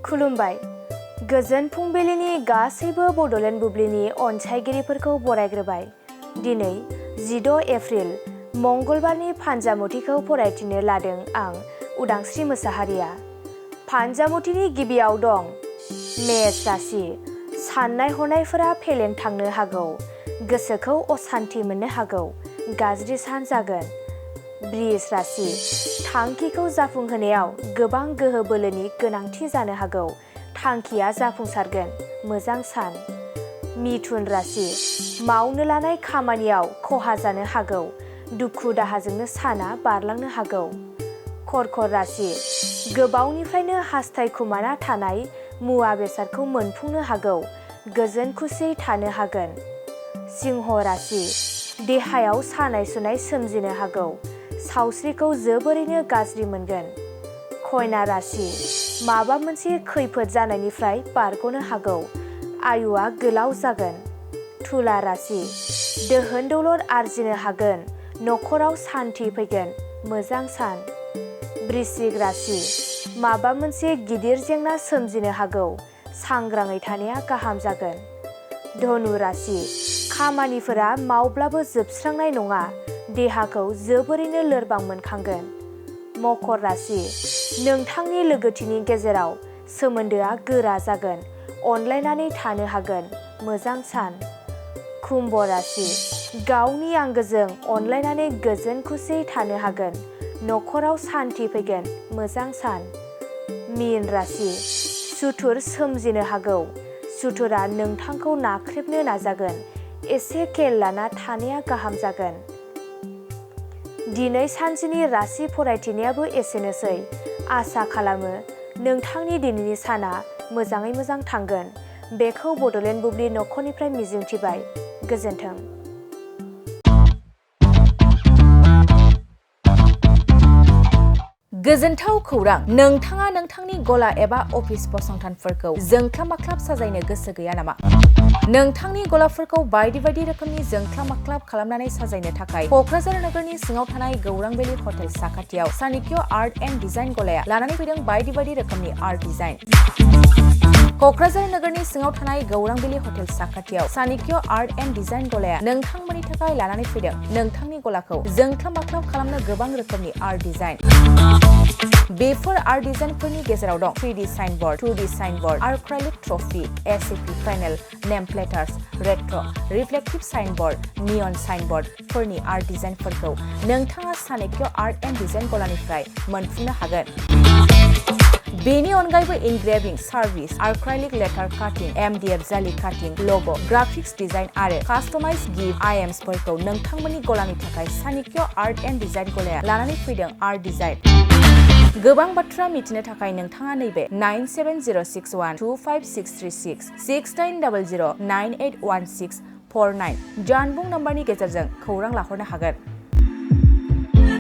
खुलुमबाय। गोजोन फुंबिलिनि गासैबो बड'लेण्ड बुब्लिनि अनसायगिरिफोरखौ बरायग्रोबाय। दिनै 16 एप्रिल मंगलबारनि फान्जामुथिखौ फरायथिनो लादों आं उदांस्रि मोसाहारिया। फान्जामुथिनि गिबियाव दं मेष राशि। साननाय हनायफोरा फेलें थांनो हागौ। गोसोखौ असान्थि मोननो हागौ। गाज्रि सान जागोन। बृष राशि। थांखिखौ जाफुंहोनायाव गोबां गोहो बोलोनि गोनांथि जानो हागौ। थांखिया जाफुंसारगोन। मोजां सान। मिथुन राशि। मावनो लानाय खामानियाव खहा जानो हागौ। दुखु दाहाजोंनो साना बारलांनो हागौ। कर्कट राशि। गोबावनिफ्रायनो हास्थायखुमाना थानाय मुवा बेसादखौ मोनफुंनो हागौ। गोजोन खुसियै थानो हागोन। सिंह राशि। देहायाव सानाय सुनाय सोमजिनो हागौ। सावस्रिखौ जोबोरैनो गाज्रि मोनगोन। कन्या राशि। माबा मोनसे खैफोद जानायनिफ्राय बारग'नो हागौ। आयुआ गोलाव जागोन। तुला राशि। दोहोन दौलत आरजिनो हागोन। नखराव सान्थि फैगोन। मोजां सान। वृश्चिक राशि। माबा मोनसे गिदिर जेंना सोमजिनो हागौ। सांग्राङै थानाया गाहाम जागोन। धनु राशि। खामानिफोरा मावब्लाबो जोबस्रांनाय नङा। देहाखौ जोबोरैनो लोरबां मोनखांगोन। मकर राशि। नोंथांनि लोगोथिनि गेजेराव सोमोन्दोआ गोरा जागोन। अनलायनानै थानो हागोन। मोजां सान। कुम्भ राशि। गावनि आंगोजों अनलायनानै गोजोन खुसियै थानो हागोन। नखराव सान्थि फैगोन। मोजां सान। मीन राशि। सुथुर सोमजिनो हागौ। सुथुरा नोंथांखौ नाख्रेबनो नाजागोन। एसे खेल लाना थानाया गाहाम जागोन। दिनै सानसेनि राशि फरायथिनायाबो एसेनोसै। आसा खालामो नोंथांनि दिनैनि साना मोजाङै मोजां थांगोन। बेखौ बड'लेण्ड बुब्लि नखरनिफ्राय मिजिंथिबाय। गोजोन्थों। गोजोनथाव खौरां! नोंथाङा नोंथांनि गला एबा अफिस फसंथानफोरखौ जोंख्लाब माख्लाब साजायनो गोसो गैया नामा? नोंथांनि गलाफोरखौ बायदि बायदि रोखोमनि जोंख्लाब माख्लाब खालामनानै साजायनो थाखाय क'क्राझार नोगोरनि सिङाव थानाय गौरां भेलि हटेल साखाथियाव चाणक्य आर्ट एन्ड डिजाइन गलाया लानानै फैदों बायदि बायदि रोखोमनि आर्ट डिजाइन। क'क्राझार नोगोरनि सिङाव थानाय गौरां भेलि हटेल साखाथियाव चाणक्य आर्ट एन्ड डिजाइन गलाया नोंथांमोननि थाखाय लानानै फैदों नोंथांनि गलाखौ जोंख्लाब माख्लाब खालामनो गोबां रोखोमनि आर्ट डिजाइन। बेफोर आर्ट डिजाइनफोरनि गेजेराव दं 3D signboard, 2D signboard, acrylic trophy, ACP panel, name plates, रेट्र', रिफ्लेक्टिभ साइनबोर्ड, नियन साइनबोर्डफोरनि आर्ट डिजाइनफोरखौ नोंथाङा चाणक्य आर्ट एन्ड डिजाइन गलानिफ्राय मोनफुंनो हागोन। बेनि अनगायैबो इनग्रेभिं, सार्भिस, आर्क्राइलिक लेटार काटिं, MDF जालि काटिं, लग', ग्राफिक्स डिजाइन आरो कास्टमाइज गिफ्ट आइटेम्सफोरखौ नोंथांमोननि गलानि थाखाय चाणक्य आर्ट एन्ड डिजाइन गलाया लानानै फैदों आर्ट डिजाइन। गोबां बाथ्रा मिथिनो थाखाय नोंथाङा नैबे 9706125636 6800981649 जानबुं नम्बरनि गेजेरजों खौरां लाहरनो हागोन।